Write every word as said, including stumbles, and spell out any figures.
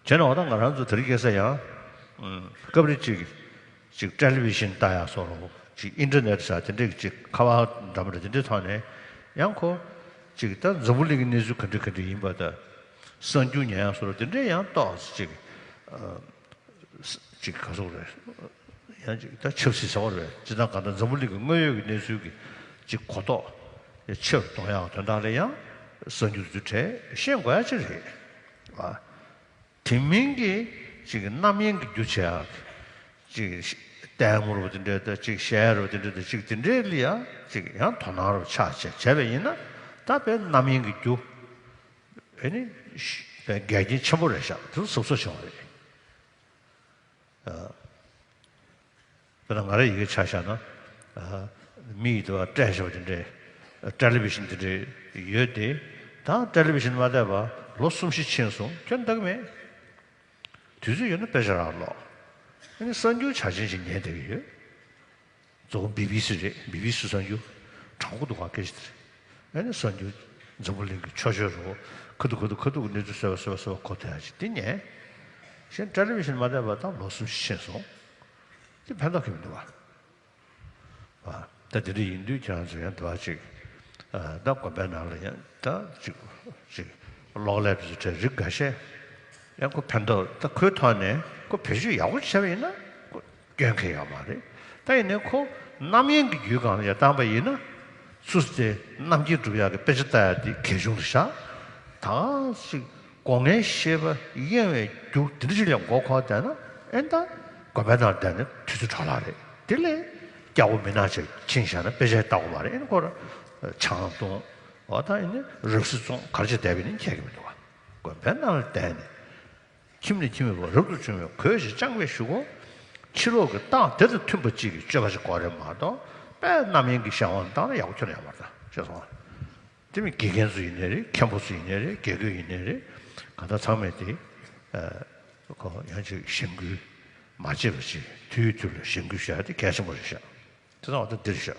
བྱས་ན་འོ་ད་ང་རང་ཚོ་དེ་རིང་ཁ་སང་ཡང་ཨུམ། སྐབས་རེ་ཅིག་ཅིག་ཊེ་ལི་ཝི་ཤིན་ལྟ་ཡག་སོགས་ཅིག་ཨིན་ཊར་ནེཊ་ཟེར་དེ་འདྲས་ཅིག་ཁ་པར་འདྲ་མི་འདྲ་དེ་འདྲའི་ཐོག་ནས་ཡང་ཁོ་ཅིག་ད་འཛམ་བུ་གླིང་གི་གནས་ཚུལ་ག་འདྲ་ག་འདྲ་ཡིན་པ་དང་། གསར་འགྱུར་ཉན་ཡག་སོགས་དེ་འདྲས་ཡང་ཏོག་ཙམ་ཅིག་ཅིག་ག་ཟེར་དགོས་རེད། ཡང་ཅིག་ད་ཆབ་སྲིད་ཟེར་བ་རེད། སྤྱིར་བཏང་གང་ལྟར་འཛམ་བུ་གླིང་གི་དངོས་ཡོད་ཀྱི་གནས་ཚུལ་གྱི་ཅིག་གོ་རྟོགས་ཆེ་རུ་གཏོང་ཡག་དོན་དག་ལ་ཡང་གསར་འགྱུར་དེ་ཚོའི་གྲས་ཤེས་དགོས་ཡག་ཅིག་རེད། ཨ། དེ་མིན་གྱི་ཅིག་རྣམ་གཡེང་གི་རྒྱུ་བྱེད་ཡག་ཅིག་ལྟད་མོ་རུ་དེ་འདྲ་དང་ཅིག་གཞས་རུ་དེ་འདྲ་དང་ཅིག་དེ་འདྲའི་ལ་ཡང་ཅིག་ཡང་དོ་སྣང་རུ་ཆགས་བྱས་བྱས་པ་ཡིན་ན་ད་དཔེ་རྣམ་གཡེང་གི་རྒྱུ་ཨེ་ནི་དཔེ་འགལ་རྐྱེན་ཆེན་པོ་རེད་ཤག་དེ་ཚོ་གཟབ་གཟབ་བྱེད་དགོས་རེད། ཨ། དཔེར་ན་ང་རང་ཡི་གེ་ཆ་བཞག་ན། ཨ། མི་ཡི་དུ་བ་སྤྲད་བཞག་པ་དེ་འདྲའི་ཊེ་ལི་ཝི་ཤིན་དེ་འདྲའི་ཡོད་དེ། ད་ཊེ་ལི་ཝི་ཤིན་མ་བལྟས་པ་ལོ་གསུམ་བཞི་ཕྱིན་སོང་ཁྱོན་བལྟ་གི་མེད། དུས་ཚོད་ཡོད་ན་དཔེ་ཆ་རག་ཀློག་ཨ་ནི་གསར་འགྱུར་ཆ་ཆེན་ཞིག་ཉན་བསྡད་ཀྱི་ཡོད། གཙོ་བོ་བི་བི་སི་རེད། བི་བི་སི་གསར་འགྱུར་དྲང་པོ་འདུག་ག་སྐད་ཆ་དེ་རེད། ཨ་ནི་གསར་འགྱུར་འཛམ་བུ་གླིང་གི་ཆོས་བརྒྱུད་རུ་ཁ་ཐུག་ཁ་ཐུག་ཁ་ཐུག་གི་གནས་ཚུལ་གསལ་བ་གསལ་བ་གསལ་བ་གོ་ཐུབ་ཡག་ཅིག་དེ་ཉན། གཞན་ཊེ་ལི་ཝི་ཤིན་མ་བལྟས་པ་ད་ལོ་གསུམ་བཞི་ཕྱིན་སོང་། དེ་ཕན་ཐོགས་ཁེ་མི་འདུག་བ། ཨ། ད་དེ་འདྲ་ཡིན་དུས་ཁྱེད་རང་ཚོ་ཡང་འདི་བ་ཅིག་ཨ། ད་དགོན་པའི་ནང་ལ་ཡང་ད་ཅིག་ཅིག་གློག་ཀླད་དེ་ཚོ་གྲས་རིགས་འགའ་ཤས་ཡང་ཁོ་ཕན་ཐོགས་ད་ཁོའི་ཐོག་ནས་ཁོ་བེད་སྤྱོད་ཡག་པོ་བྱས་པ་ཡིན་ན་ཁོ་སྐྱོན་གང་ཡང་ཡོད་མ་རེད། ད་ཡིན་ནའི་ཁོ་རྣམ་གཡེང་གི་རྒྱུའི་སྒང་ལ་ཡར་བཏང་པ་ཡིན་ན་སུ་དེ་རྣམ་མཁྱེན་སྒྲུབ་ཡག་གི་དཔེ་ཆ་ལྟ་ཡག་དེ་གལ་ཆུང་རེད་ཤག་ད་ཅིག་སྒོ་ངའི་ཤེས་པ་གཡེང་བའི་རྒྱུ་དེ་འདྲ་ཞིག་ལ་མགོ་འཁོར་བསྡད་ན་ཨེ་ད་དགོན་པའི་ནང་བསྡད་ནས་དུས་ཚོད་འཕྲོ་བརླག་རེད། དེ་ལས་སྐྱག་པ་མི་ནག་ཅིག་ཕྱིན་བཞག་ན་དཔེ་ཆ་ལྟ་དགོས་མ་རེད། ཨེ་ཁོ་ར་ཆང་འཐུང་འོ་ད་ཨེ་ནི་རབ་གསལ་བཙོང་ག་རེ་བྱས་བསྡད་པ་ཡིན་ན་ཁྱད་ཀྱི་མི་འདུག་བ། དགོན་པའི་ནང་ལ་བསྡད་ནས་ཁྱིམ་ནས་ཁྱིམ་མེད་པར་རབ་ཏུ་བྱུང་བའི་གོས་ཤིག་བཅངས་པའི་གཞུག་གུ་ཕྱི་ལོགས་ཀྱི་སྟངས་དེ་དང་མཐུན་པ་ཅིག་གི་སྤྱོད་པ་ཞིག་དགོས་རེད་མ་གཏོགས་དཔེ་རྣམ་གཡེང་གི་གཞན་དབང་བཏང་ན་ཡག་པོ་ཁྱོན་ནས་ཡོད་མ་རེད་ཤེས་སོང་ང་། དེ་མིན་དགེ་རྒན་ཚོ་ཡིན་ནའི་རེད། མཁན་པོ་ཚོ་ཡིན་ནའི་རེད། དགེ་བསྐོས་ཡིན་ནའི་རེད། གང་ལྟར་ཚང་མས་དེ་ཨ་ཁོ་ཡང་ཅིག་གཞེན་སྐུལ་མ་བྱེད་པ་ཅིག་དུས་དུས་ལ་གཞེན་སྐུལ་བྱ་ཡག་དེ་གལ་ཆེན་པོ་རེད་ཤག་དེ་ཚང་མ་ད་འདིར་བཞག